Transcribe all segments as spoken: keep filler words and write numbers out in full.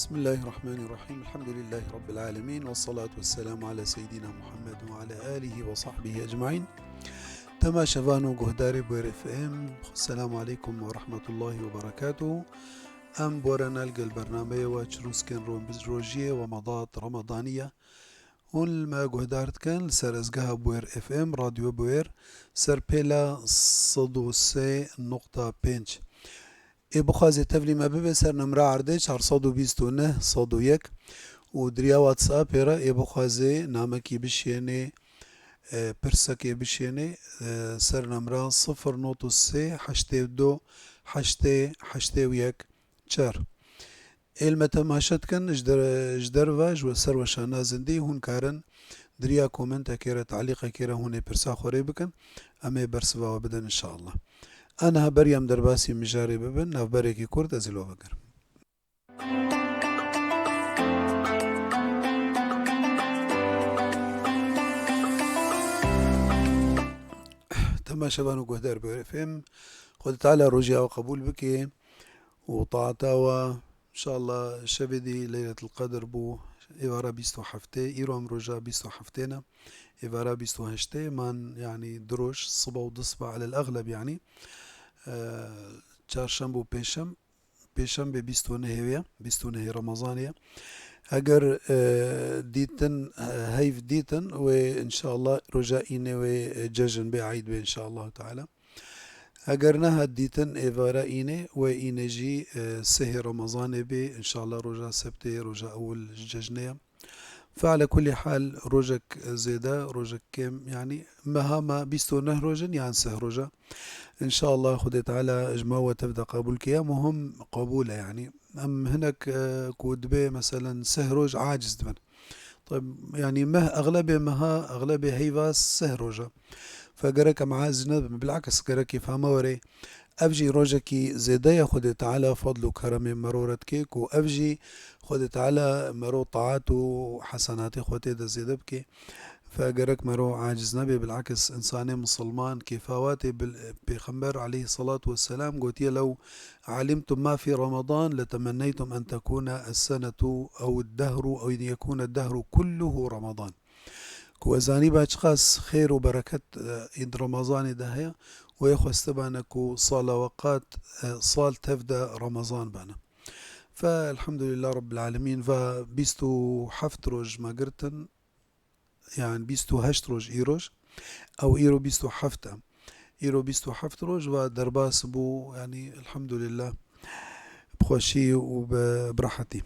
بسم الله الرحمن الرحيم. الحمد لله رب العالمين. والصلاة والسلام على سيدنا محمد وعلى آله وصحبه أجمعين. Temaşevan û guhdarê Bûyer F M, Selamu aleykum ve rahmetullahi ve berekatuhu. Em borena li gel bernameyê we çirûskên ro-, rojiyê we medat Remedanî ye. Hûn li me guhdar dikin li ser ezgeha Bûyer F M, Radyo Bûyer, ser pêla sed û sê nokta pênc. Ê bixwazê tevlî me bibe ser nemra erdê çar sed û bîst û neh sed û yek û diriya WhatsAppê re ê bixwazê namekî bişênê, e, pirsekê bişênê, e, ser nemra sifir not û sê heştê û du heştê heştê û yek çar. Ê li me temaşe dikin, ji der-, ji derve, ji we-, ser weşana zindî, hûn karin diriya komentekê re, talîqekê re hûn ê pirsa xwe rê bikin. Em ê bersiva we bidin inşallah. Aniha beriya em derbasî mijarê bibin, navberekî kurt ez ê li we vegerim. Temaşevan û guhdar Bûyer F M, Xwedê Teala rojiya we qebûl bike û taata we, inşallah şevê dî Leyletul Qedr bû, êvara bîst û heftê, îro em roja bîst û heftê ne, êvara bîst û heştê man, yanî du roj, siba û du siba elel exleb, yanî, e, çarşembe û pêşem-, pêşembe bîst û nehê wê ye, bîst û nehê Remezanê ye. Eger, e, dîtin, e, heyv dîtin, wê inşallah roja înê wê, e, cejn bê, eyd bê inşallah teala. Eger nehat dîtin êvara înê, wê înê jî, e, sihê Remezanê bê, inşallah roja sebtê, roja ewil ji cejnê ye. Fe ala kulî hal, rojek zêde, rojek kêm, yanî meha me bîst û neh roj in yan sih roja. Înşallah Xwedê Teala ji me we tev de qebûl ke. Ya muhim qebûl e, yanî em hinek, e, ku dibê meselen sih roj aciz dibin. Tab-, yanî meh, exlebê meha, exlebê heyva sih roj e. Fe gerek em aciz nebin, bilakis gerek kêfa me were. Ev jî rojekî zêde ye, Xwedê Teala fadl û keremê mero re dike ku ev jî Xwedê Teala mero taat û hesenatê xwe tê de zêde bike. Fe gerek mero aciz nebe, bilakis însanê misilman kêfa we tê bil-, Pêxember aleyhisselatu vesselam gotiye, "Lew alimtum ma fî Ramadan letemenneytum en tekune es-senetu ew ed-dehru ew en yekune ed-dehru kulluhu Ramadan." Ku we zanîba çiqas xêr û bereket, e, ê di Remezanê de heye, wê xwestibane ku sala we qat, e, sal tev de Remezan bane. Fe elhamdülillah Rabbil Alemin, va bîst û heft roj me girtin, yani bîst û heşt roj îroj, ew îro bîst û heft e. Îro bîst û heft roj va derbas bû, yani elhamdülillah, bi xweşî û bi, bi rehetî.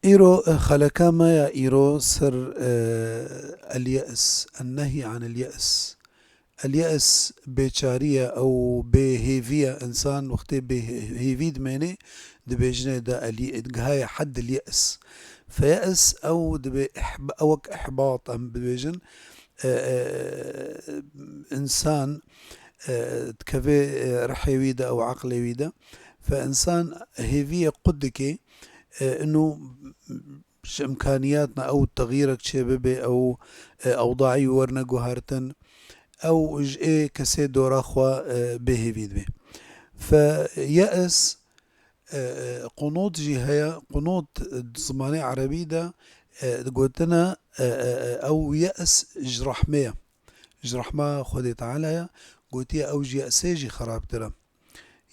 Îro, e, xeleka me ya îro ser, e, el-ye's, en-nehy anil-ye's. El-ye's bêçarî ye, ew bêhêvî ye. Însan wextê bêhêvî dimêne, dibêjine de el-, gihaye heddil-ye's. Fe-ye's ew dibê ihb-, ew wek ihbat em bibêjin. E, e, însan, e, dikeve, e, rihê wî de ew eqlê wî de. Fe însan hêviyê qut dike, e, ino ji imkaniyatna ew texyîrek çêbibe, ew, e, ewdaî werne guhertin, ew ji ê kesê dora xwe, e, bêhêvî dibe. Fe ye's, e, e, qunût jî heye. Qunût, e, di zimanê erebî de, e, digotine, e, e, e, ew ye's ji rehmê ye. Ji rehma Xwedê Teala ye. Gotiye ew ji ye'sê jî xerabtir e.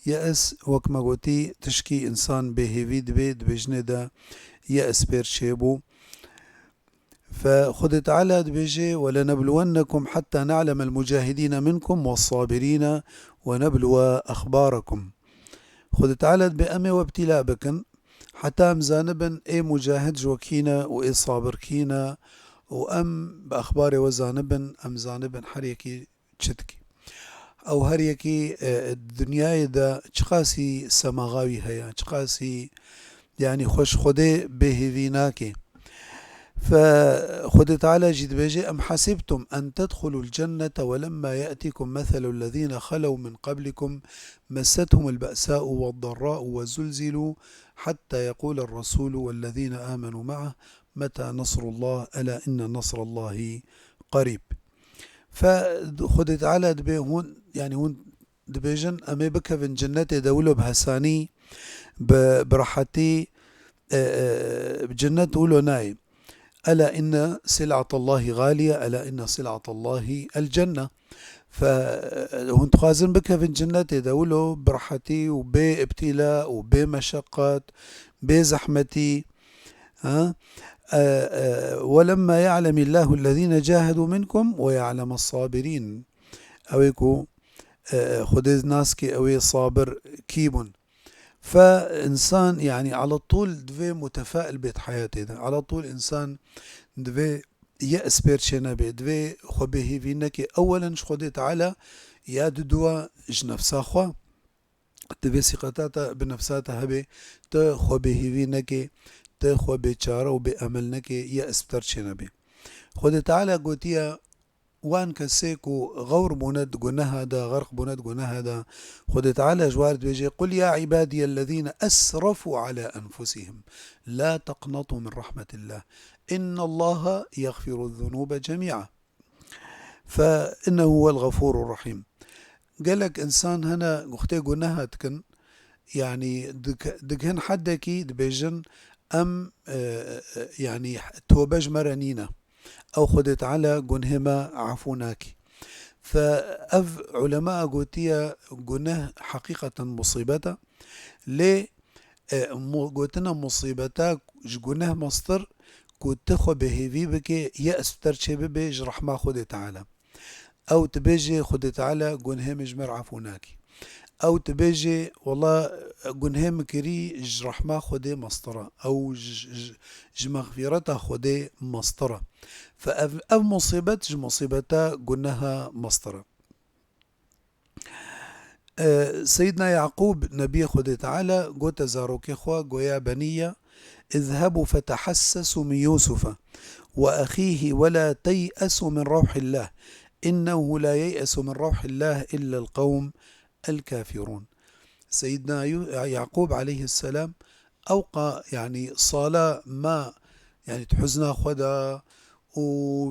Ye's, wek me gotî, tişkî însan bêhêvî dibe, dibêjinê de ye's pêr çêbû. Fe Xwedê Teala dibêje, "Welenebluwennekum hetta ne'lemel mucahidîne minkum wessabirîne we nebluwe exbarakum." Xwedê Teala dibê em ê we btîla bikin, heta em zanibin ê mucahid ji we kî ne û ê sabir kî ne û em bi exbarê we zanibin, em zanibin her yekî çi dike. Ew her yekî, e, dinyayê de çiqasî semaxa wî heye, çiqasî, yanî xwe ji Xwedê bêhêvî nake. Fe Xwedê Teala jî dibêje, "Em hasibtum en tedxulul cennete we lemma ye'tikum meselul lezîne xelew min qablikum messethumul be'sa'u wed-derra'u we zulzilû hatta yeqûler resûlû wellezîne âmenû me'ah meta nasrullah ela inne nasrallahi qerîb." Fe Xwedê Teala dibê hûn, yanî hûn dibêjin, "Em ê bikevin cinnetê de wilo bi hesanî, bi, bi rehetî, e, e, cennet wilo nayê. Ela inne sil'atallahi galiye, ela inne sil'atallahi el cenne. Fe, e, hûn dixwazin bikevin cennetê de wilo bi rehetî û bê îbtîla û bê meşeqet, bê zehmetî. Ha? E, e, "Welemma ya'lemillahu ellezîne cahedu minkum ve ya'lemes sabirîn." Ew ê ku, e, e, Xwedê nas ke ew ê sabir kî bûn. Fe însan, yanî, ala tûl divê mutefail bê di heyatê de. Ala tûl însan divê ye's pêr çê nebe, divê xwe bêhêvî neke. Ewelen ji Xwedê Teala, ya diduwa ji nefsa xwe. Divê sîqeta te bi nefsa te hebe, tu xwe bêhêvî neke, tu xwe bêçare û bêemel neke, ye's bi te re çê nebe. Xwedê Teala gotiye, wan kesê ku xewr bûne di guneha de, xerq bûne di guneha de, Xwedê Teala ji war dibêje, "Qul ya ibadiyellezîne esrefû ala enfusihim, la teqnetû min rehmetillah, innallaha yexfiruzzunûbe cemî'a, fe innehu huwel xefûrur rehîm." Gelek însan hene, wextê guneha dikin, yanî dik-, digihin heddekî dibêjin, "Em, e, e, yanî tobe ji me re nîne." Ew Xwedê Teala gunhê me efû nakî. Fe ev ulema gotiye, guneh heqîqeten musîbet e. Lê, e, mu-, gotina musîbeta ji guneh mestir ku tu xwe bêhêvî bike, ye's bi te re çê bibe ji rehma Xwedê Teala. Ew dibêje, Xwedê Teala gunhê min ji me re efû nakî. Ew dibêje, wela gunhê min kirî ji rehma Xwedê mestir e. Ew ji, ji, ji mexfîreta Xwedê mestir e. Fe ev, ev musîbet ji musîbeta guneha mestir e. E, Seyyidna Yaqûb, nebiyê Xwedê Teala, gote zarokê xwe, goya, "Beniyye, izhebu fetehassesu min Yûsufe ve ehîhi ve la tey'esu min rewhillah. İnnehu la yey'esu min rewhillah illel qewm el kafirûn." Seyyidna Yu-, Yaqûb aleyhisselam ewqa, yanî sala ma, yanî di huzna xwe de û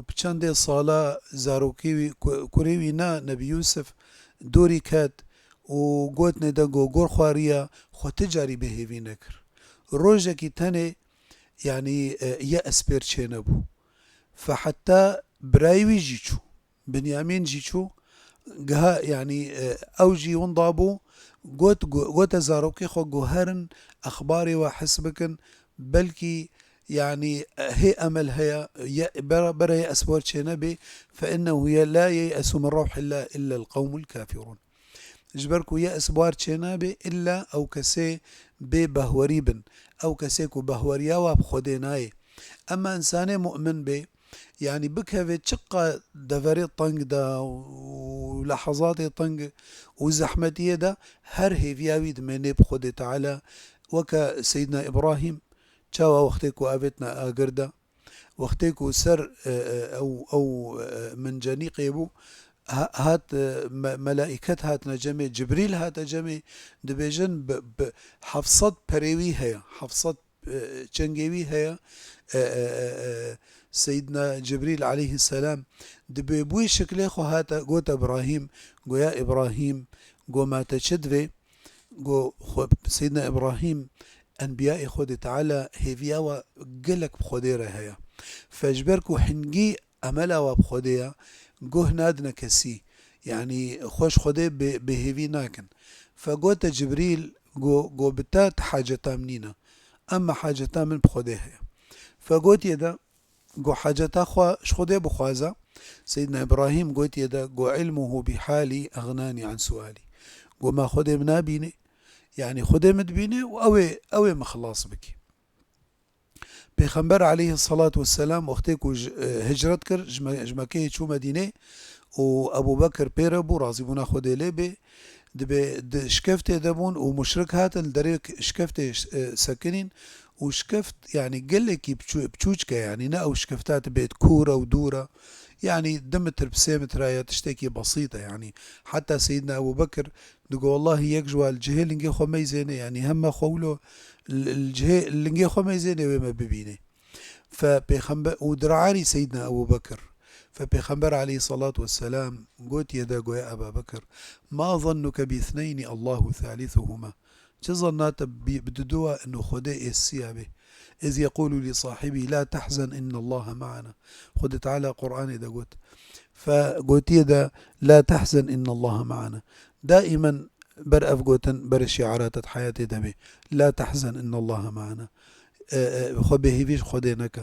bi çendê sala zarokê wî, ku-, kurê wî na Nebî Yûsif dorî ket û gotinê de got, "Gor xwariya xwe ti carî bêhêvî nekir. Rojekî tenê, yanî, e, ye's pêr çênebû." Fe heta birayê wî jî çû. Binyamîn jî çû, giha, yanî, e, ew jî winda bû, got, go-, gote zarokê xwe, got, "Herin exbarê we his bikin, belkî, yanî, e, hê emel heye, ye, bere, bere ye's bi we re çênebe, fe innehu ye, la yey'esu min rewhillah illel qewmul kafirûn." Ji ber ku ye's bi we re çênabe, illa ew kesê bê behwerî bin, ew kesê ku behweriya we bi Xwedê nayê. Emma însanê mu'min bê, yanî bikeve çiqa deverê teng de û lehezatê teng û zehmetiyê de, her hêviya wî dimêne bi Xwedê Teala. Weke Seyyidna Îbrahîm, çawa wextê ku avêtine agir de, wextê ku ser, e, e, ew, ew, e, mincenîqê bû, ha-, hat, e, me-, melaîket hatine cemê, Cibrîl hate cemê, dibêjin bi, bi heft sed perê wî heye, heft sed e, çengê wî heye. E, e, e, e, Seyyidna Cibrîl aleyhisselam dibê bi wî şiklê xwe hate, gote Îbrahîm, goya Îbrahîm, go ma te çi divê? Go xwe, Seyyidna Îbrahîm, enbiyayê Xwedê Teala hêviya we gelek bi Xwedê re heye. Fe ji ber ku hingî emela we bi Xwedê ye, guh nadine kesî. Yanî xwe ji Xwedê bê, bêhêvî nakin. Fe gote Cibrîl, go, go bi te ti haceta min nîne. Emma haceta min bi Xwedê heye. Fe gotiye de, go haceta xwe ji Xwedê bixwaze. Seyyidna Îbrahîm gotiye de, go ilmuhu bi halî exnanî an sualî. Go ma Xwedê min nabîne, yanî Xwedê min dibîne û ew ê, ew ê min xilas bike. Pêxember aleyhisselatu vesselam wextê ku ji, e, hicret kir, ji Me-, ji Mekkeyê çû Medînê û Ebû Bekir pê re bû, razîbûna Xwedê lê bê, dibê di şikeftê de bûn û muşrik hatin li derê k-, şikeftê, e, sekinîn û şikeft, yanî gelekî piçû-, piçûçik e, yanî ne ew şikefta tu bêt kûr e û dûr e, yanî du metr bi sê metre ye, tiştekî besît e, yanî heta Seyyidna Ebû Bekir digo, "Wellahî yek ji we li cihê lingê xwe meyzêne, yanî heme xwe wilo li, li cihê lingê xwe meyzêne wê me bibîne." Fe pêxember û dirarî Seyyidna Ebû Bekir. Fe Pêxember aleyhisselatu vesselam gotiye de, goya Eba Bekir, "Ma zannuke bi ithneyni Allahu thalithuhuma." Çi zanna te bi, bi diduwa ino Xwedê êsiya bê? إذ يقول لصاحبه لا تحزن إن الله معنا. Xwedê Teala Qur'anê de got. Fe gotiye de, "La tahzen innallaha ma'ana." Daimen ber ev gotin, ber şiarata di heyatê de bê. "La tahzen innallaha ma'ana." E, e, xwe bêhêvî ji Xwedê neke.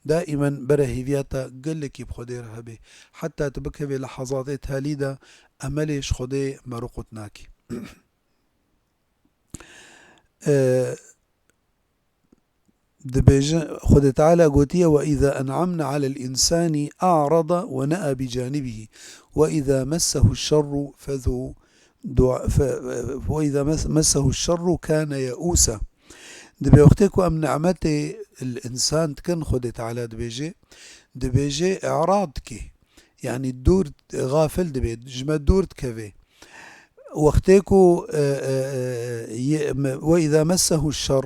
Daimen bere hêviya te gelekî bi Xwedê re hebe. Heta tu bikevê lehazatê talî de, emelê ji Xwedê merûqût nakî. E, Dibêje, Xwedê Teala gotiye, "وإذا أنعمنا على الإنسان أعرض ونأى بجانبه وإذا مسه الشر فذو دع-، ف-، وإذا مس-، مسه الشر كان يئوسا." Dibê wextê ku em nimetê li însan dikin, Xwedê Teala dibêje, dibêje, "I'rad dike." Yanî dûr, xafil dibe, ji me dûr dikeve. Wextê ku, e, e, e, ye-, me-, "وإذا مسه الشر",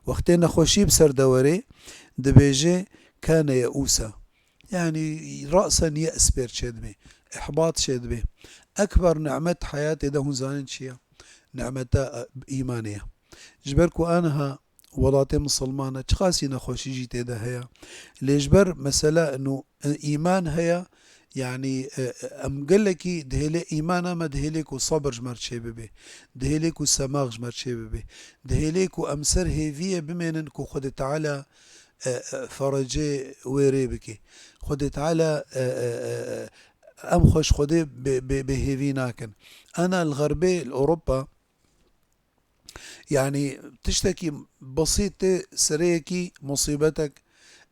wextê nexweşî bi ser de were, dibêje, "Kane ye'ûsa." Yanî, re'sen ye's pêr çêdibe, ihbat çêdibe. Ekber nimet heyatê de hûn zanin çi ye? Nimeta, e, îmanê ye. Ji ber ku aniha welatê misilman e, çiqasî nexweşî jî tê de heye. Lê ji ber mesela ino, e, îman heye, yanî, e, e, em gelekî dihêlê îmana me dihêlê ku sebir ji me re çê bibe. Dihêlê ku semax ji me re çê bibe. Dihêlê ku em ser hêviyê bimênin ku Xwedê Teala, e, e, ferecê wê rê bike. Xwedê Teala, e, e, e, e, em xwe ji Xwedê bê, bê, bêhêvî nakin. Ana li xerbê, li Ewropa, Yanî tiştekî besît tê serê yekî musîbetek,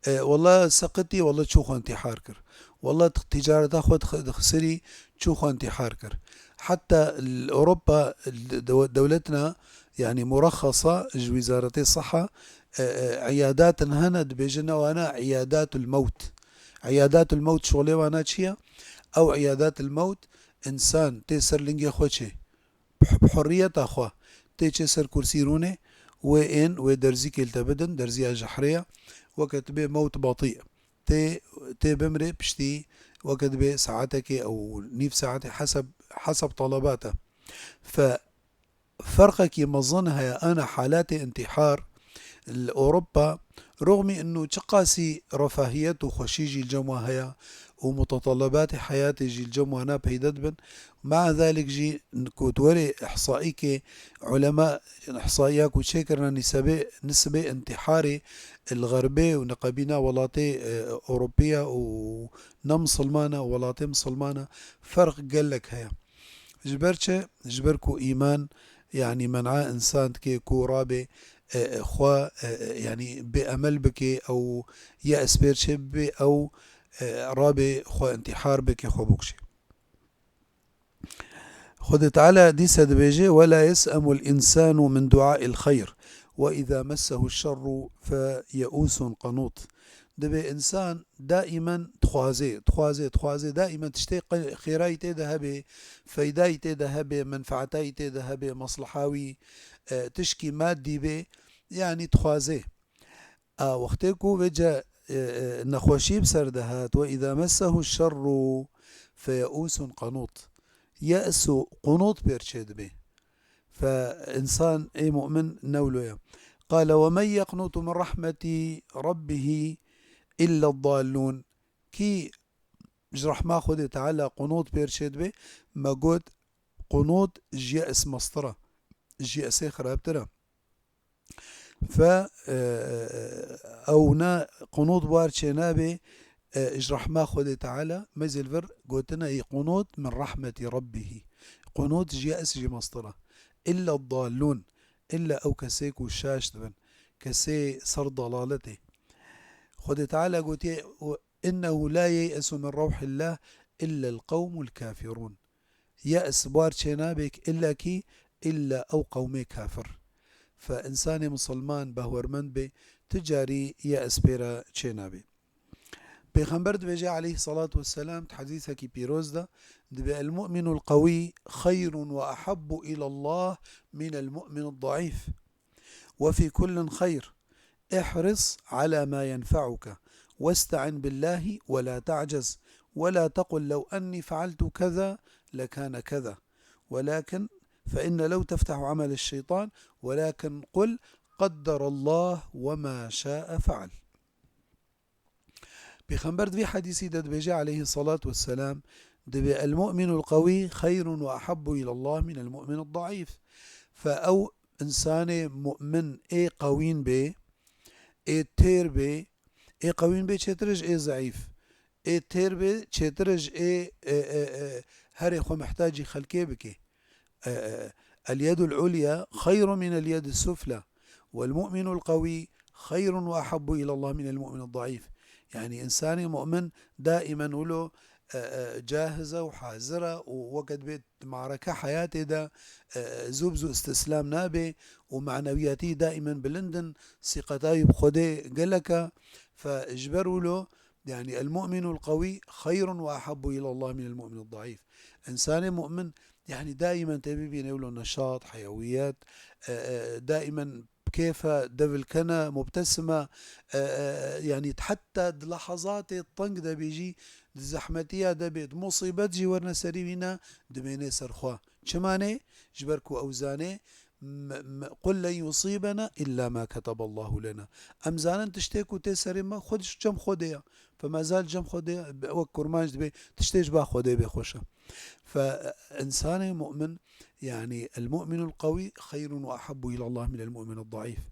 e, wela seqitî, wela çû xwe întîhar kir. Wela t-, ticareta xwe dix-, dixisirî, çû xwe întîhar kir. Heta li Ewropa, li dew-, dewletna, yanî murexesa ji Wîzaretê Seha, e, e, îyadatin hene, dibêjin wana îyadatul mewt. Îyadatul mewt şolê wana çi ye? Ew îyadatul mewt, însan tê ser lingê xwe çê. Bi, bi hurriyeta xwe tê çê ser kursî rûnê, wê ên, wê derzîkê li te bidin, derziya jehrê ye, weke tu bê mewt batî. Tê, tê bimrê piştî, weke dibê saetekê ew nîv saetê heseb, heseb talebata. Fe, ferqekî mezin heye ana halatê întîhar, Li Ewropa, rixmî ino çiqasî refahiyet û xweşî jî li cem wan heye û mutetelebatê heyatê jî li cem wana peyde dibin, mea zalik jî ku tu werê îhsaîkê ulema, îhsaiya ku çêkirine nîsebê, nisbê întîharê li xerbê û neqebîna welatê, e, Ewropiya û ne misilmana, welatê misilmana ferq gelek heye. Ji ber çi? Ji ber ku îman, yanî men'a însan dike ku rabê, e, e, xwe, e, e, yanî bê emel bike, ew ye's pêr çê bibe, ew, e, rabê xwe întîhar bike, xwe bikuşe. Xwedê Teala dîse dibêje, "ولا يسأم الإنسان من دعاء الخير وإذا مسه الشر فيئوس قنوط." Dibê însan daimen dixwaze, dixwaze, dixwaze, daimen tiştê qe-, xêrayî tê de hebe, feydayî tê de hebe, menfaetayî tê de hebe, mesleha wî, e, tişkî madî bê, yanî dixwaze. A wextê ku vêce, e, e, nexweşî bi ser de hat, "وإذا مسه الشر فيئوس قنوط." Ye's û qunût pêr çê dibe. Fe însan ê mu'min ne wilo ye. قال: "ومن يقنط من رحمة ربه إلا الضالون." Kî ji rehma Xwedê Teala qunût pêr çê dibe, me got, qunût ji ye's mestir e, ji ye'sê xirabtir e. Fe, e, ew ne qunût bar çênabe, e, ji rehma Xwedê Teala, me zî li vir gotine yî qunût min rahmetî Rabbihî. Qunût ji ye's jî mestir e. Îlla dallûn, îlla ew kesê ku şaş dibin, kesê ser dalaletê. Xwedê Teala gotiye, "Innehu la yey'esu min rawhillah illa el qewmul kafirûn." Ye's bar çênabe îlla kî, îlla ew qewmê kafir. Fe însanê misilman behwermend bê, tu carî ye's pê re çênabe. Pêxember dibêje aleyhisselatu vesselam di hedîsekî pîroz de, dibê, "El mu'minul qewî xeyrun ve ahabbu ilallah minel mu'minid daif. Ve fi kullin xeyr. Ihris ala ma yenfa'uke. Vesta'in billahi ve la ta'cez. Ve la tequl lev enni fealtu keza lekane keza. Velakin fe inne lev teftehu ameleş şeytan. Velakin qul قدر الله وما شاء فعل. Pêxember di vî hedîsî de dibêje aleyhissalatu vesselam, dibê المؤمن القوي خير وأحب إلى الله من المؤمن الضعيف. Fe ew insanê mu'min ê qewîn bê, ê têr bê, ê qewîn bê çêtir ji ê zeîf, ê têr bê çêtir ji ê, e, e, e, herê xwe mihtacî xelkê bike. E, e, اليد العليا خير من اليد السفلى والمؤمن القوي خير وأحب إلى الله من المؤمن الضعيف. Yani insanê mu'min daimen wilo, e, e, cahiz e û hazir e û weke dibê di mareke heyatê de, e, zû bi zû istislam nabe û manewiyatî daimen bilind in, sîqeta wî bi Xwedê gelek e. Fe ji ber wilo, yani المؤمن القوي خير وأحب إلى الله من المؤمن الضعيف. Însanê mu'min, yani daimen tê bibîne wilo neşat, heyewiyet, e, e, daimen bi kêf e, devilken e, mubtesim e, e, e, yani heta di lehezatê teng de bê jî, di zehmetiya de bê, di musîbet jî werine serî wî ne, dimêne ser xwe. Çima nê? Ji ber ku ew zanê, m-, m-, قل لن يصيبنا إلا ما كتب الله لنا. Em zanin tiştê ku tê serê me xwe di cem Xwedê ye. Fe mezal cem Xwedê ye, wek kurmanc dibê tiştê ji ba Xwedê bê xweş e. Fe, e, însanê mu'min, yani المؤمن القوي خير وأحب إلى الله من المؤمن الضعيف.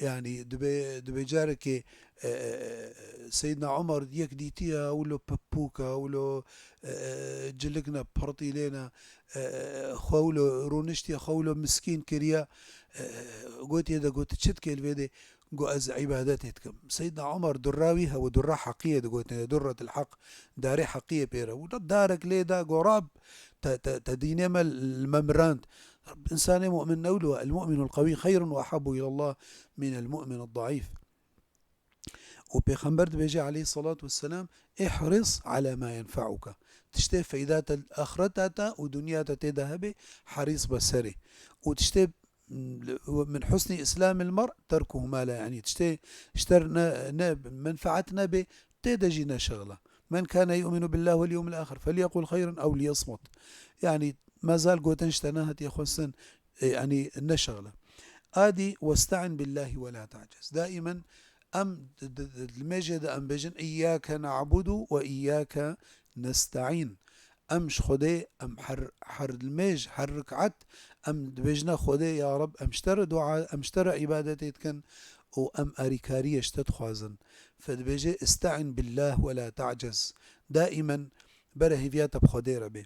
Yani dibê, dibê carekê, e, e, Seyyidna Umar yek dîtiye, wilo pepûk e, wilo, e, e, cilik ne, pirtî lê ne, e, e, xwe wilo rûniştiye, xwe wilo miskîn kiriye, e, e, gotiye de got, "Çi dikê li vê dê?" Got, "Ez îbadetê dikim." Seyyidna Umar dura wî hewe, dura heqî yê digotin, durretil heq, darê heqî yê pê re. Û darek lê da, got, "Rab, te, te, te dînê me li me mirand." Însanê mu'min ne wilo, المؤمن القوي خير وأحب إلى الله من المؤمن الضعيف. Û Pêxember dibêje aleyhissalatu vesselam, "احرص على ما ينفعك." Tiştê feyda te axireta te û dinya te tê de hebe, herîs be serê. Û tiştê, من حسن إسلام المرء تركه ما لا يعنيه. Tiştê ji te re ne, ne menfaet nebe, tê de jî neşixile. "من كان يؤمن بالله واليوم الآخر فليقل خيرا أو ليصمت." Yani mezal gotin ji te nehatiye xwestin, e, yani neşixile. A dî, "واستعن بالله ولا تعجز." Daimen em di, di, di, di mêjê de em bêjin, "إياك نعبد وإياك نستعين." Em ji Xwedê, em her, her mêj, her rik'et, em dibêjine Xwedê, "Ya Reb, em ji te re dua, em ji te re îbadetê dikin û em arîkariyê ji te dixwazin." Fe dibêje, "استعن بالله ولا تعجز." Daimen bere hêviya te bi Xwedê re bê.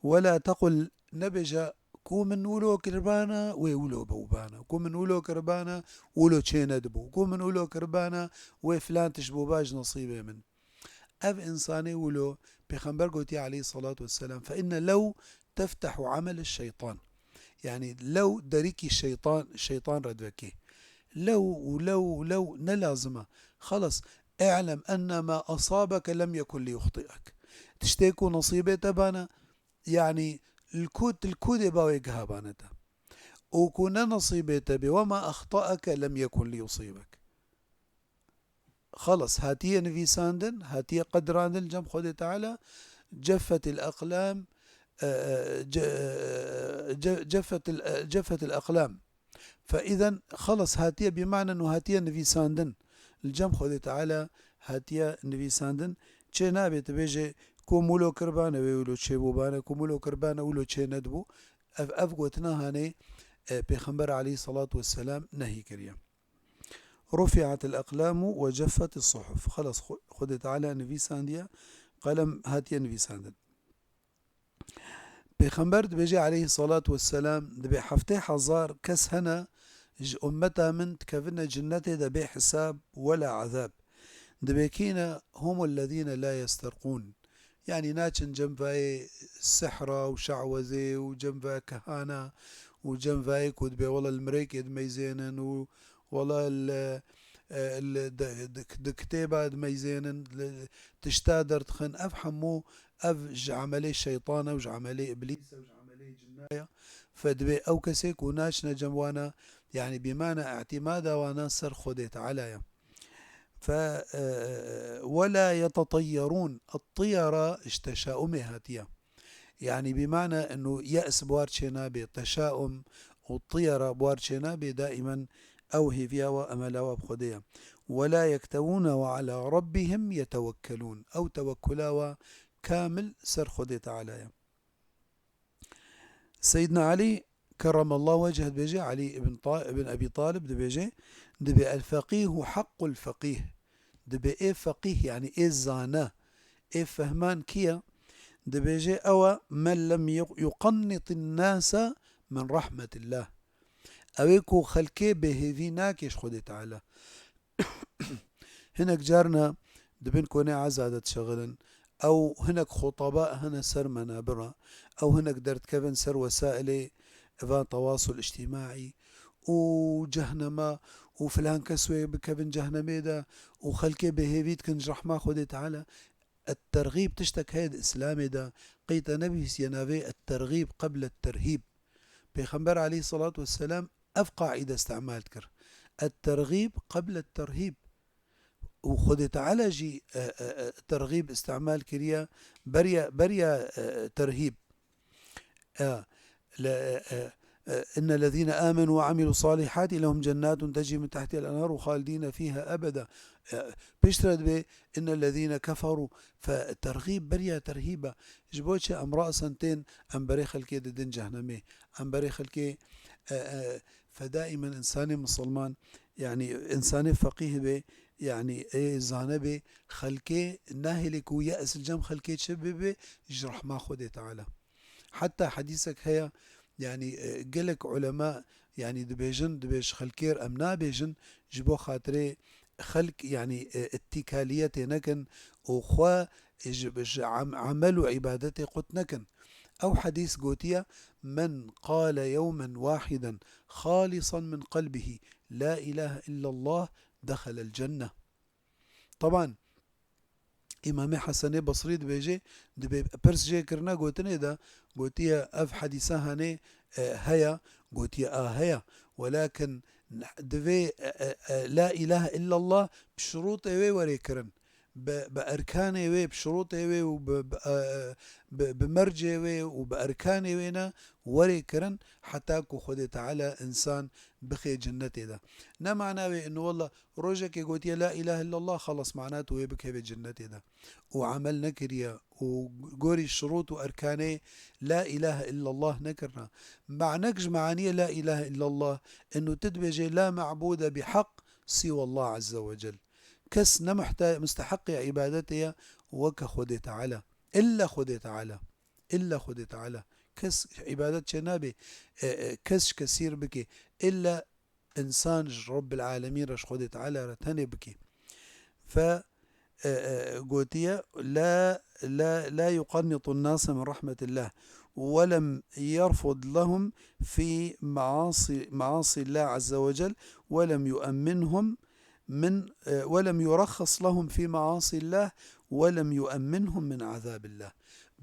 "ولا تقل", nebêje, "Ku min wilo kiribana, wê wilo bibana. Ku min wilo kiribana, wilo çê nedibû. Ku min wilo kiribana, wê filan tişt bûba ji nesîbê min." Ev însanê wilo, Pêxember gotiye aleyhissalatu vesselam, "فإن لو تفتح عمل الشيطان." Yani lew derîkî şeytan, şeytan re divekê. Lew û lew û lew ne lazim e. Xelas, "اعلم أن ما أصابك لم يكن ليخطئك." Tiştê ku nesîbê te bana, yani li ku, li ku dê ba wê giha bane te. Û ku ne nesîbê te bê, "وما أخطأك لم يكن ليصيبك." Xelas, hatiye nivîsandin, hatiye qedirandin li cem Xwedê Teala, "جفت الأقلام", e, e, ce-, e, ce-, "جفت ال-, e, جفت الأقلام". Fe îden xelas hatiye bîmanen û hatiye nivîsandin. Li cem Xwedê Teala hatiye nivîsandin. Çê nabe tu bêje, "Ku min wilo kiribane, wê wilo çêbûbane, ku min wilo kiribane, wilo çê nedibû." Ev, ev gotina hanê, e, Pêxember aleyhissalatu vesselam nehî kiriye. "رفعت الأقلام وجفت الصحف." Xelas, Xwe-, Xwedê Teala nivîsandiye, qelem hatiye nivîsandin. Pêxember dibêje aleyhissalatu vesselam, dibê heftê hezar kes hene ji ummeta min dikevine cinnetê de bê hisab wela ezab. Dibê kî ne? "هم الذين لا يسترقون." Yani naçin cem vayê sihra û şawezê û cem vayê kehana û cem vayê ku dibê wela li mirêkê dimeyzênin û wela li, e, li di, di, di kitêba dimeyzênin, li tişta derdixin. Ev hemû, ev ji emelê şeytan e û ji emelê îblîs e û ji emelê cinna ye. Fe dibê ew kesê ku naçine cem wana, yani bîmane îtîmada wana ser Xwedê Teala ye. Fe, e, "ولا يتطيرون." At-tiyara ji teşaumê hatiye. Yani bîmane inu ye's bi war çênabe, teşaum û tiyara bi war çênabe, daimen Ew hêviya wa, emela wa bi Xwedê ye. وَلَا يَكْتَوُونَ وَعَلَى رَبِّهِمْ يَتَوَكَّلُونَ. Ew tewekkula wa kamil ser Xwedê Teala ye. Seyyidina Elî kerremallahu wecheh dibêje, Elî ibn Ta-, ibn Ebî Talib dibêje, dibê الفقيه حق الفقيه. Dibê ê feqîh, yanî ê zane, ê fehman kî ye? Dibêje ew e, من لم يق-، يقنط الناس من رحمة الله. Ew ê ku xelkê bêhêvî nake ji Xwedê Teala. Hinek carna di bin konê eza de dişexilin. Ew hinek xuteba hene ser menabira. Ew hinek derdikevin ser wesailê van tewasul îctîmaî û cehnema û filan kes wê bikevin cehnemê de û xelkê bêhêvî dikin ji rehma Xwedê Teala. Et-tergîb tiştek heye di Îslamê de, qey te nebihîstiye navê et-tergîb qebl et-terhîb. Pêxember aleyhisselatu vesselam ev qaîde îstimal dikir. Et-tergîb qebl et-terhîb. Û Xwedê Teala jî, e, e, e, tergîb îstimal kiriye beriya, beriya, e, terhîb. E, le, e, e, e, إن الذين آمنوا وعملوا الصالحات لهم جنات تجري من تحتها الأنهار خالدين فيها أبدا. E, piştre dibê, إن الذين كفروا. Fe tergîb beriya terhîb e. Ji bo çi em rasen tên, em berê xelkê didin cehnemê. Em berê xelkê, e, e, fe daimen însanê misilman, yanî însanê feqîh bê, yanî ê zane bê, xelkê nahêlê ku ye's li cem xelkê çi bibe, ji rehma Xwedê Teala. Heta hedîsek heye, yanî, e, gelek ulema, yanî dibêjin, dibê ji xelkê re em nabêjin, ji bo xatirê xelk, yanî, e, îtîkaliyetê nekin û xwe ji, ji am-, emel û îbadetê qut nekin. Ew hedîs gotiye, من قال يوما واحدا خالصا من قلبه لا إله إلا الله دخل الجنة. Teban, Îmamê Hesenê Basrî dibêje, dibê pirs jê kirine gotinê de, gotiye ev hedîsa hanê, e, heye, gotiye a heye. Welakin divê, e, e, e, la ilahe illallah bi şurûtê wê were kirin. Bi, bi erkanê wê, bi şurûtê wê û bi, bi, e, bi, bi mercê wê û bi erkanê wê ne were kirin heta ku Xwedê Teala însan bixê cinnetê de. Ne mana wê inu wella Rojekê gotiye la ilahe illallah, xelas, mana tu wê bikeve cinnetê de. Û emel nekiriye û gorî şurût û erkanê la ilahe illallah nekirine. Manek ji meaniyê la ilahe illallah, inu tu dibêje la me'bude bi heq siwa Allah azze ve cel. Kes ne muhta-, musteheqê îbadetê ye weke Xwedê Teala. Îlla Xwedê Teala. Îlla Xwedê Teala. Kes îbadet çê nabe, e, e, kes ji kesî re bike. Îlla însan ji Rabbil Alemîn re, ji Xwedê Teala re tenê bike. Fe, e, e, gotiye, la, la, la yuqannitu nase min rahmetillah. Ve lem yerfud lehum fi maasi, maasi Allah azze ve cel, ve lem yuemminhum min, e, ve lem yuraxxis lehum fi maasi Allah, ve lem yuemminhum min azabillah.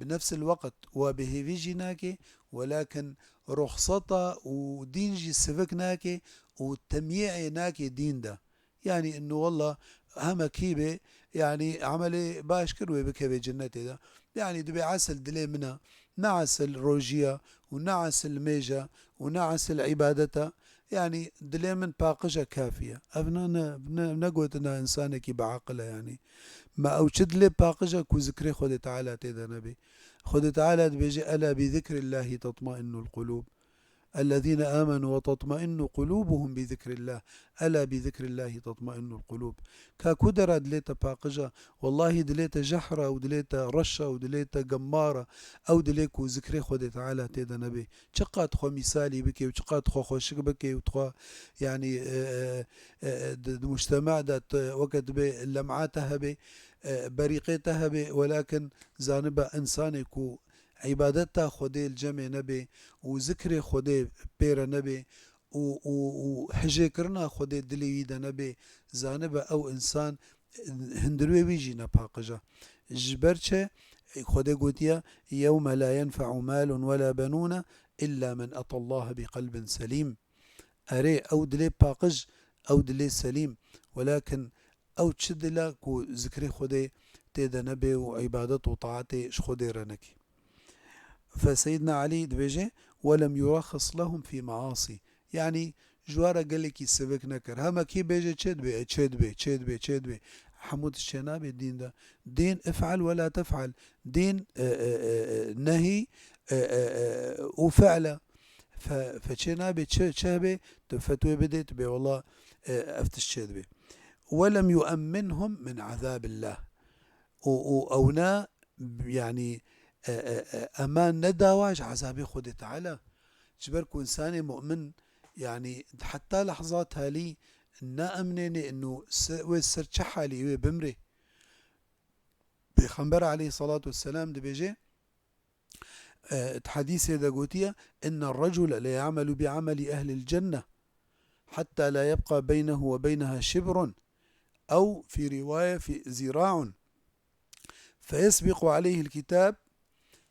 Bi nefsil weqt wa bêhêvî jî nake, welakin ruxseta û dîn jî sivik nake û temyêê nake dîn de. Yanî inu wella heme kî bê, yanî emelê baş kir wê bikeve cinnetê de. Yanî dibê esil dilê min e, ne esil rojî ye û ne esil mêj e û ne esil îbadet e. Yanî dilê min paqij e, kafî ye. Ev ne, ne, ne, ne gotina însanekî bi aqil e yanî. Ma ew çi dilê paqij e ku zikrê Xwedê Teala tê de nebê? Xwedê Teala dibêje, ela bi zikrillahi tatmainnul qulûb. Ellezîne amenu ve tatmainnu qulûbuhum bi zikrillah. Ela bi zikrillahi tatmainnul qulûb. Ka ku dera dilê te paqij e, wellahî dilê te jehr e û dilê te reş e û dilê te gemmar e. Ew dilê ku zikrê Xwedê Teala tê de nebê. Çiqat xwe mîsalî bike û çiqat xwe xweşik bike û xwe, yanî, e, e, e, di, di mujtema de tu weke dibê lem'a te hebê, e, berîqê te hebê, welakin zanibe însanê ku îbadeta Xwedê li cemê nebê û zikrê Xwedê pê re nebê û, û, û hijêkirina Xwedê dilê wî de nebê, zanibe ew însan hundirê wî jî nepaqij e. Ji ber çi? Xwedê gotiye, "Yewme la yenfe'u malun we la benûne illa men etallahe bi qelbin selîm." Erê, ew dilê paqij, ew dilê selîm. Welakin ew çi dil e ku zikrê Xwedê tê de nebe û îbadet û taetê ji Xwedê re neke? Fe Seyyidna Elî dibêje, "Welem yuraxis lehum fî measî." Yanî ji we re gelekî sivik nekir. Hema kî bêje çê dibê, e, çê dibê, çê dibê, çê dibê. Hemû tişt çê nabê dîn de. Dîn if'al we la tef'al. Dîn, e, e, e, e, nehî, e, e, e, û fi'l e. Fe, fe çê nabê, çi, çi hebê, tu fetwê bidê, tu bê wela, e, ev tişt çê dibê. "Welem yu'emminhum min azabillah." Û, û ewna, yanî, e, e, e, eman nedawa ji ezabê Xwedê Teala. Ji ber ku însanê mu'min, yanî, heta lehza talî naemnênê inu se-, wê ser çi halî wê bimrê. Pêxember aleyhissalatu vesselam dibêje, e, di hedîsê de gotiye, "Inne recule le ya'melu bi ameli ehlil cenne, hatta la yebqa beynehu ve beyneha şibrun, ew fi riwaye fi zira'un, feyesbiqu aleyhil kitab,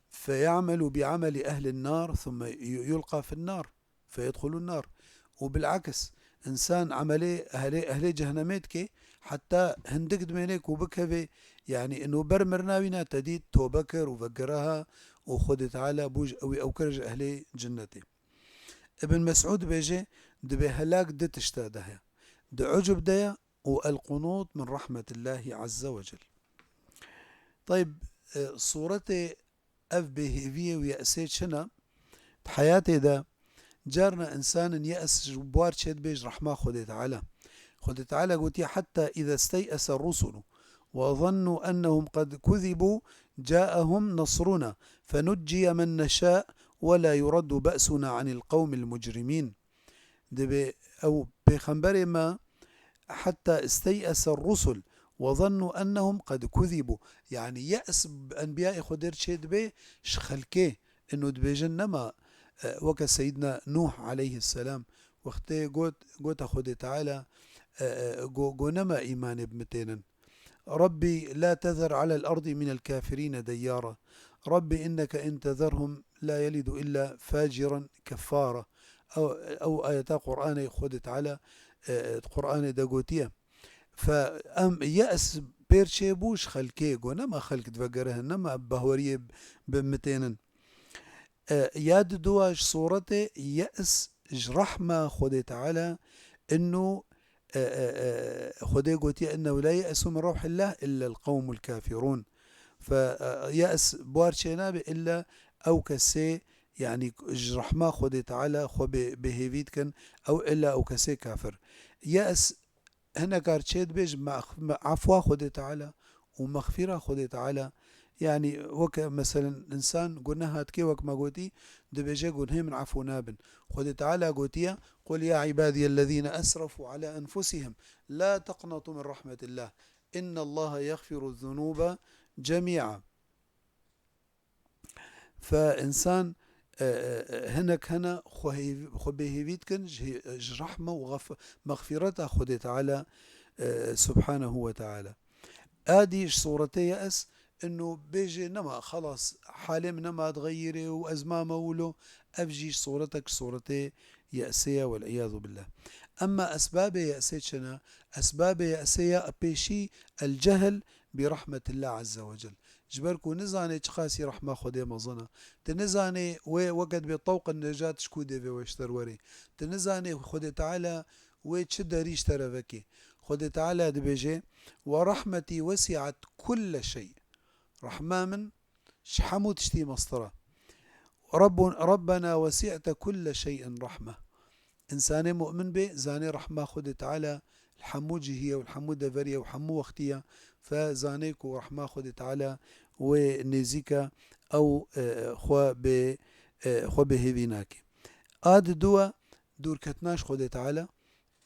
feya'melu bi ameli ehlin nar, thumme yu-, yulqa fin nar, feyedhulun nar." Û bil'aks, însan emelê ehlê, ehlê cehennemê dike, heta hindik dimêne ku bikeve, yanî ino ber mirina wî ne te dît tobe kir û vegere ha û Xwedê Teala bû ji ew, ew kir ji ehlê cinnetê. Ibn Mes'ud dibêje, dibê helak di tişta de heye. Di ucub de ye û el-qunût min rahmetillahî azze ve cel. Tayb, e, sûretê ev bêhêviyê û ye'sê çi ne? Di heyatê de carna însanin ye's ji bar çê dibe ji rehma Xwedê Teala. Xwedê Teala gotiye, "Hetta iza stey'ese rusulu ve zannu ennehum qed kuzibu caehum nasruna fenucciye men neşa ve la yuraddu be'suna anil qewmil mucrimîn." Dibê ew pêxemberê me, "Hetta istey'ese rusul ve zannu ennehum qed kuzibu." Yanî ye's bi enbiyayê Xwedê re çê dibe ji xelkê, ino dibêjin nema, e, weke Seyyidna Nuh aleyhisselam wextê got, gota Xwedê Teala, e, e, go-, go nema îmanê bimitênin. "Rabbî la tezer alel erdî minel kafirîne deyyara. Rabbî inneke in tezerhum la yelidu illa faciran keffara." Ew, ew ayeta Qur'anê Xwedê Teala, e, e, Qur'anê de gotiye. Fe em ye's pêr çê bû ji xelkê, go nema xelk divegerihin, nema behweriyê bimitênin. E, ya di dua ji sûretê ye's ji rehma Xwedê Teala, inu, e, e, e, Xwedê gotiye, "Innehu la ye'su min rewhillah illa el-qewmul kafirun." Fe, e, ye's bar çê nabe illa ew kesê, yanî ji rehma Xwedê Teala xwe bê, bêhêvî dikin, ew illa ew kesê kafir. Ye's hinek car çê dibe ji mex-, me-, efwa Xwedê Teala û mexfîra Xwedê Teala. Yanî weke meselen însan guneha dike, wek me gotî, dibêje, "Gunhê min efû nabin." Xwedê Teala gotiye, "Qul ya ibadiyellezîne esrefû ala enfusihim la teqnetû min rahmetillah. Innallaha yexfiru zunûbe cemî'a." Fe însan, e, e, e, hinek hene xwe hêv-, xwe bêhêvî dikin ji hê-, ji rehme û xef-, mexfîreta Xwedê Teala, e, Subhanehu ve Teala. Adî ji sûretê ye's, inu bêjê nema, xelas, halê min nema dixeyirê û ez mame wilo, ev jî ji sûretek ji sûretê ye'sê ye, wel'iyadu billah. Emma esbabê ye'sê çi ne? Esbabê ye'sê ya pêşî el-cehl bi rahmetillah azze ve cel. Ji ber ku nizanê çiqasî rehma Xwedê mezin e. Tu nizanê wê weke dibê tewqin necat ji ku dê vê we ji te re werê. Tu nizanê Xwedê Teala wê çi derî ji te re vekê. Xwedê Teala dibêje, "Ve rahmetî wesi'et kulle şey." Rehma min ji hemû tiştî mestir e. Rabbun-, Rabbena wesi'te kulle şey'in rahme. Însanê mu'min bê, zanê rehma Xwedê Teala li hemû cihî ye û li hemû deverî ye û hemû wextî ye. Fe zanê ku rehma Xwedê Teala wê nêzîk e, ew, e, xwe bê, e, xwe bêhêvî nake. A diduwa dûrketina ji Xwedê Teala,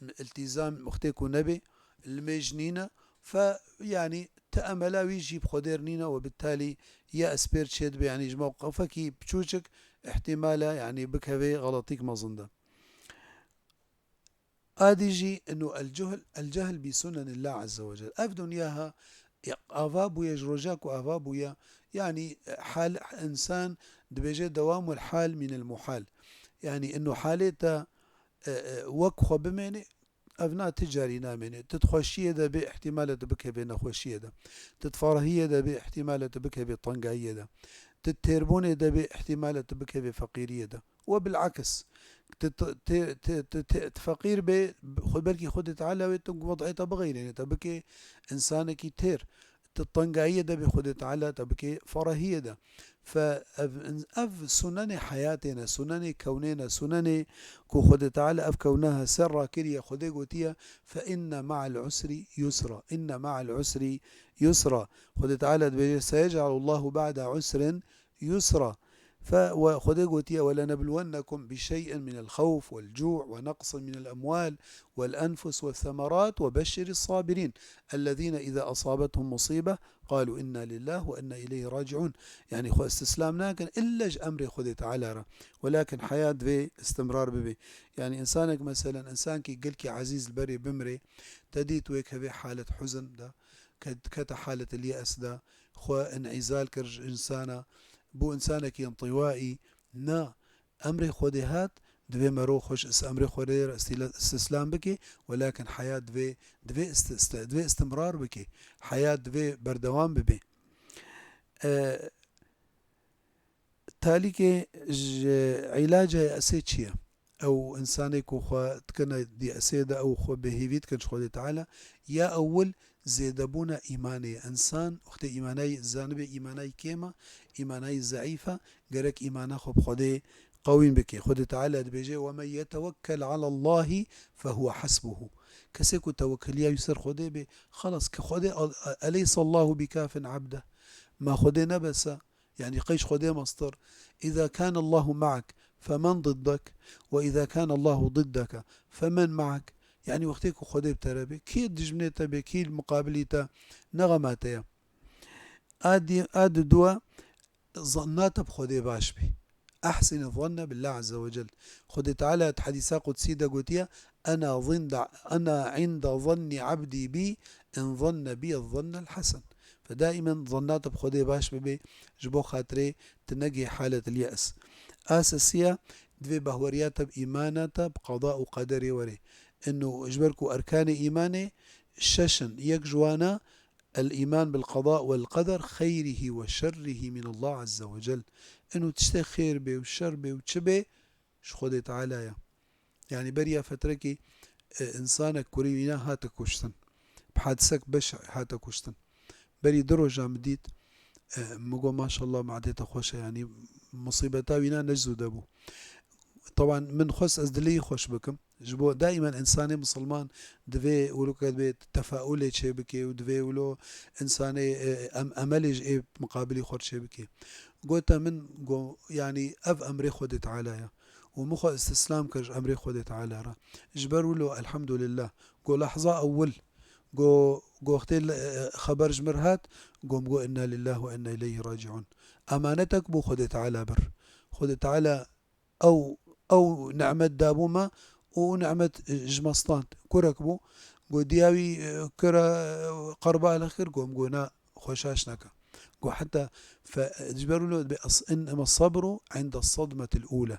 îltîzam wextê ku nebê, li mêj nîne, fe, yanî ti emela wî jî bi Xwedê re nîne û bi talî ye's pêr çê dibe, yanî ji mewqifekî piçûçik îhtîmal e, yanî bikeve xeletîk mezin de. Adî jî inu el-cuhl, el-cehl bi sunenillah azze ve cel. Ev dinya ha, ava bûye, ji roja ku ava bûye, yanî hal, însan dibêje dewamul hal minel muhal. Yanî inu halê te, e, e, wek xwe bimêne, ev na ti carî namêne. Tu di xweşiyê de bê, îhtîmal e tu bikevê nexweşiyê de. Tu di ferahiyê de bê, îhtîmal e tu bikevê tengayiyê de. Tu di têrbûnê de bê, îhtîmal e tu bikevê feqîriyê de. We bil'aks, Tu, tu, tu, tu, tu, tu, tu feqîr bê, xwe belkî Xwedê Teala wê tu wed'ê te bixeyrêne, te bike insanekî têr. Tu tengayiyê de bê, Xwedê Teala te bike ferahiyê de. Fe ev, ev sunenê heyatê ne, sunenê kewnê ne, sunenê ku Xwedê Teala ev kewna hese rakiriye. Xwedê gotiye, "Fe inne ma'al usri yusra, inne ma'al usri yusra." Xwedê Teala dibêje, "Seyec'alullahu ba'de usrin yusra." Fe, we Xwedê gotiye, "Welenebluwennekum bi şey'in minel xewf wel cu' we neqsin minel emwal wel enfus wel semerat we beşşiris sabirîn. Ellezîne izâ asâbethum musîbe, qalu inna lillah we inna ileyhi raci'un." Yani xwe istislam nakin, illa ji emrê Xwedê Teala re. Welakin heyat divê istimrar bibe. Yani insanek, meselen, insankî gelkî ezîz li berê bimrê, te dît wê kevê halet huzn de, ke-, kete halet el-ye's de, xwe in'îzal kir ji insana, bû insanekî întiwaî. Na, emrê Xwedê hat, divê merov xwe ji is-, emrê Xwedê re îstîla-, îstislam bike, welakin heyat divê, divê ist-, ist-, divê istimrar bike. Heyat divê berdewam bibe. E, talîkê ji îlaca yesê çi ye? Ew insanê ku xwe dikine di yesê de, ew xwe bêhêvî dikin ji Xwedê Teala, ya ewil zêdebûna îmanê ye. Însan wextê îmanayî, zanibê îmanayî kêm e, îmanayî zeîf e, gerek îmana xwe bi Xwedê qewîn bike. Xwedê Teala dibêje, "Ve men yetewekkel alallahî fehuwe hasbuhu." Kesê ku tewekeliya wî ser Xwedê bê, xelas, ke Xwedê al-, eleysallahu bikafin abdeh. Ma Xwedê ne bes e? Yani qey ji Xwedê mestir? "Îza kâne Allahu ma'ak, femen diddek? Ve îza kâne Allahu diddeke, femen ma'ak?" Yani wextê ku Xwedê bi te re bê, kî dijminê te bê, kî li muqabilî te ne xema te ye. A di-, a diduwa, zanna te bi Xwedê baş bê. Ehsini zanne billah azze ve cel. Xwedê Teala di hedîsa qudsî de gotiye, "Ena zinde, ena inde zanni abdî bî, in zanne bî zannel hesen." Fe daimen zanna te bi Xwedê baş bibe, ji bo xatirê tu negê halet el-ye's. A sesiya, divê bahweriya te bi îmana te bi qada û qederê were. Ino ji ber ku erkanê îmanê şeş in, yek ji wana, "El-îman bil-qada wel-qeder xeyrihî we şerrihî min Allah azze ve cel." Ino tiştê xêr bê û şer bê û çi bê, ji Xwedê Teala ye. Yani beriya fetrekî, e, insanek kurî wîna hate kuştin. Bi hadisek beş hate kuştin. Berî du roja min dît, e, min got, "Maşallah, madê te xweş e." Yani musîbeta wîna ne ji zû de bû. Teban min xwest ez dilê wî xweş bikim. Ji bo daimen însanê misilman divê wilo ke divê tefaulê çêbike û divê wilo însanê, e, em-, emelê ji ê miqabilî xwe çêbike. Gote min, go, yanî ev emrê Xwedê Teala ye. Û min xwe îstislam kir ji emrê Xwedê Teala re. Ji ber wilo, elhamdulillah. Go lehza ewil, go, go wextê le-, e, xeber ji min re hat, go min go, "Inna lillah ve inna ileyhi raciun." Emanetek bû Xwedê Teala bir. Xwedê Teala ew, ew nimet dabû me û ew nimet, e, ji me stand. Kurek bû. Go diya wî, e, kira, e, qerbalix kir, go min go, "Na, xwe şaş neke." Go heta fe-, ji ber wilo dibê es-, "Inneme sabru inde sadmetil ûle."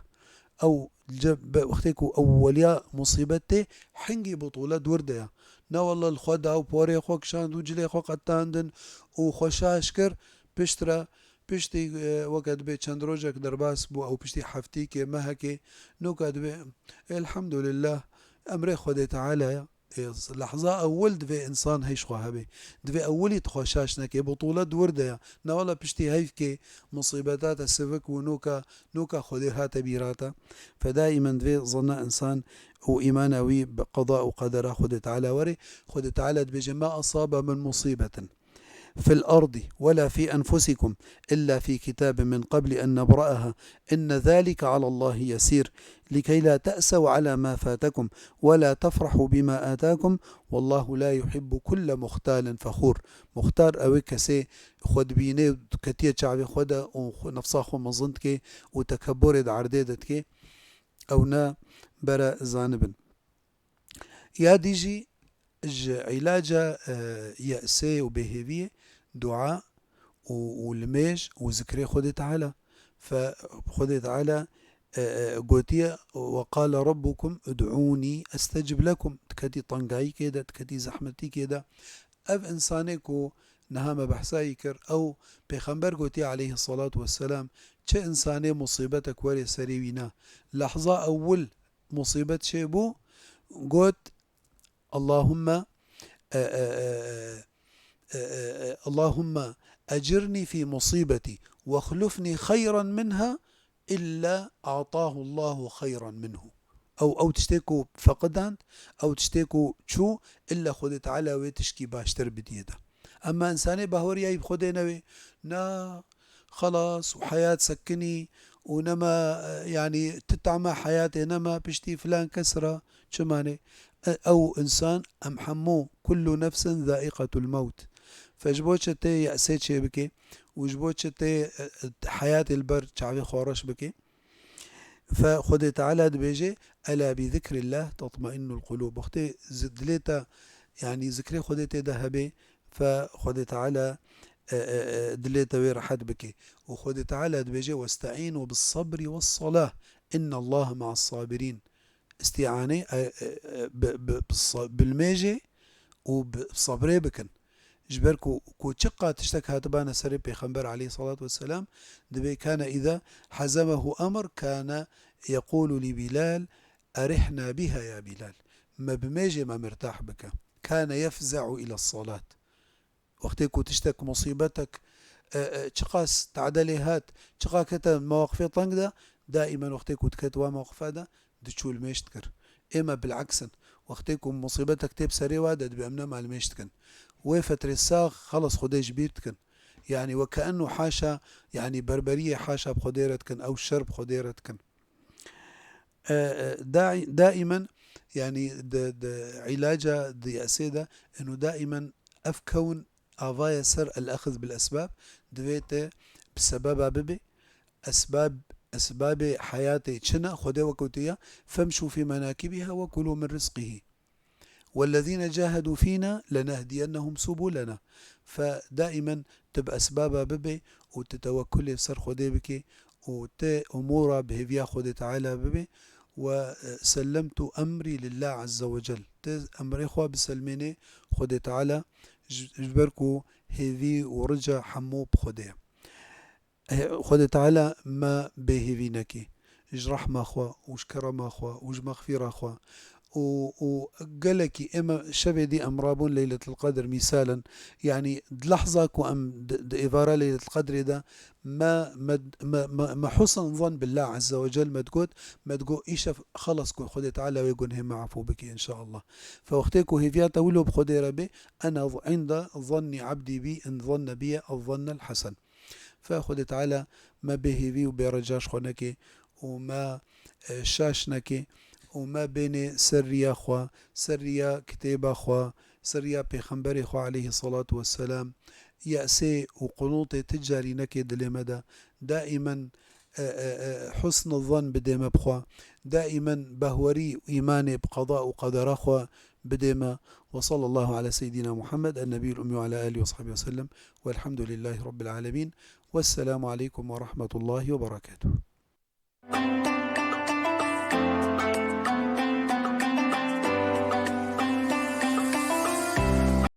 Ew ce-, be-, wextê ku ewweliya musîbet tê, hingî butûlet wir de ye. Ne wele li xwe da û porê xwe kişand û cilê xwe qetandin û xwe şaş kir, piştre Piştî, e, weke dibê çend rojek derbas bû, ew piştî heftîkê, mehekê, noka dibê, elhamdulillah, emrê Xwedê Teala ye. Ê, lehza ewil divê însan hêj xwe hebe. Divê ewilî tu xwe şaş neke, butûlet di wir de ye. Ne wele piştî heyvkê, musîbeta te sivik û noka, noka Xwedê hate bîra te. Fe daîmen divê zanna însan û îmana wî bi qeda û qedera Xwedê Teala were. Xwedê Teala dibêje, "Ma asabe min musîbetin." في الأرض ولا في أنفسكم إلا في كتاب من قبل أن نبرأها إن ذلك على الله يسير لكي لا تأسوا على ما فاتكم ولا تفرحوا بما آتاكم والله لا يحب كل مختال فخور. Muxtar ew e kesê xwe dibîne û ketiye çavê xwe de û xwe, nefsa xwe mezin dike û tekebburê di erdê de dike. Ew ne bere zanibin. Ya dî jî ji îlaca, e, yesê û bêhêviyê dua û, û limêj û zikrê Xwedê Teala. Fe Xwedê Teala, e, e, gotiye, "Ve qale Rabbukum ud'ûnî estecib lekum." Diketî tengayîkê de, diketî zehmetîkê de. Ev însanê ku niha me behsa yî kir, ew Pêxember gotiye aleyhissalatu vesselam, çi însanê musîbetek were serê wî ne, lehza ewil musîbet çêbû, got, Allahümme, e, e, e, e, e, e, Allahümme ecirni fî musîbetî wexlufni xeyran minha illa a'tahu Allahu xeyran minhu. Ew, ew tiştê ku feqidand, ew tiştê ku çû, illa Xwedê Teala wê tişkî baştir bidiyê de. Ema însanê baweriyayî bi Xwedê newê, na, xelas û heyat sekinî û nema, e, yanî ti tama heyatê nema piştî filan kes re, çi mane? E, ew însan, em hemû, kullu nefsin zaiqetul mewt. Fe ji bo çi tê yesê çê bike û ji bo çi tê, e, e, heyatê li ber çavê xwe reş bike? Fe Xwedê Teala dibêje, "Ela bi zikrillah tatmainnul qulub." Wextê zi-, dilê te, yanî zikrê Xwedê tê de hebe, fe Xwedê Teala, e, e, e, dilê te wê rehet bike. Û Xwedê Teala dibêje, "Westeînu bis sabri wes salah, innallaha ma'as sabirîn." Îstîanê, e, e, e, bi, bi, bi sa-, bi limêjê û bi sebrê bikin. Ji ber ku, ku çiqa tiştek hatibane serê Pêxember aleyhissalatu vesselam, dibê kane îza hezemehu emr kane yequlu li Bilal, "Erihna biha ya Bilal." Me bimêjê me mirtah bike. Kane yefze'u ila salat. Wextê ku tiştek, musîbetek, e, e, çiqas te'delê hat, çiqa kete mewaqifê teng de, daîmen wextê ku diket wa mewqifa de, diçû limêj dikir. Ême bil'eks in. Wextê ku musîbetek tê bi serê wa de, dibê em nema limêj dikin. Wê fetrê sax, xelas Xwedê ji bîr dikin. Yanî we keennu haşa, yanî berberiyê haşa bi Xwedê re dikin, ew şer bi Xwedê re dikin. E, e, daî-, daîmen, yanî di, di îlaca di yesê de, inu daîmen ev kewin avaye ser el-exz bil esbab, divê te bi sebeba bibe, esbab, esbabê heyatê çi ne, Xwedê wek gotiye, "Femşû fî menakibîha we kulû min rizqîhî. Wellezîne cahedû fîna lenehdiyennehum subûlena." Fe daîmen tu bi esbaba bibe û tu tewekkulê ser Xwedê bike û tu umûra bi hêviya Xwedê Teala bibe. We, e, sellemtu emrî lillah azze ve cel. Tu emrê xwe biselmênê Xwedê Teala, ji, ji ber ku hêvî û rica hemû bi Xwedê ye. Xwedê Teala me bêhêvî neke ji rehma xwe û ji kerema xwe û ji mexfîra xwe û, û gelekî ême şevê dî em rabûn Leyletil Qedr mîsalen, yanî di lehza ku em di, di êvara Leyletil Qedrê de me, me, me, me, me husn zan billah azze ve cel me digot, me digot, îşev xelas ku Xwedê Teala wê gunhê me efû bike înşaallah. Fe wextê ku hêviya te wilo bi Xwedê re bê, ena inde zannî abdî bî in zanne bîye ez zannel hesen. Fe Xwedê Teala me bêhêvî û bêreca ji xwe neke û me, e, şaş neke û me bênê ser riya xwe, ser riya kitêba xwe, ser riya Pêxemberê xwe aleyhî selatu wesselam. Yesê û qunûtê ti carî neke dilê me de. Daîmen, e, e, e, husn zan bidê me bi xwe. Daîmen behwerî û îmanê bi qeda û qedera xwe bidê me. Ve sallallahu ala seyyidina Muhammed, en-nebiyul ummi ve ala alihi ve sahbihi ve sellem. Velhamdülillahi Rabbil alemin. Vesselamu aleykum ve rahmetullahi ve berekatuhu.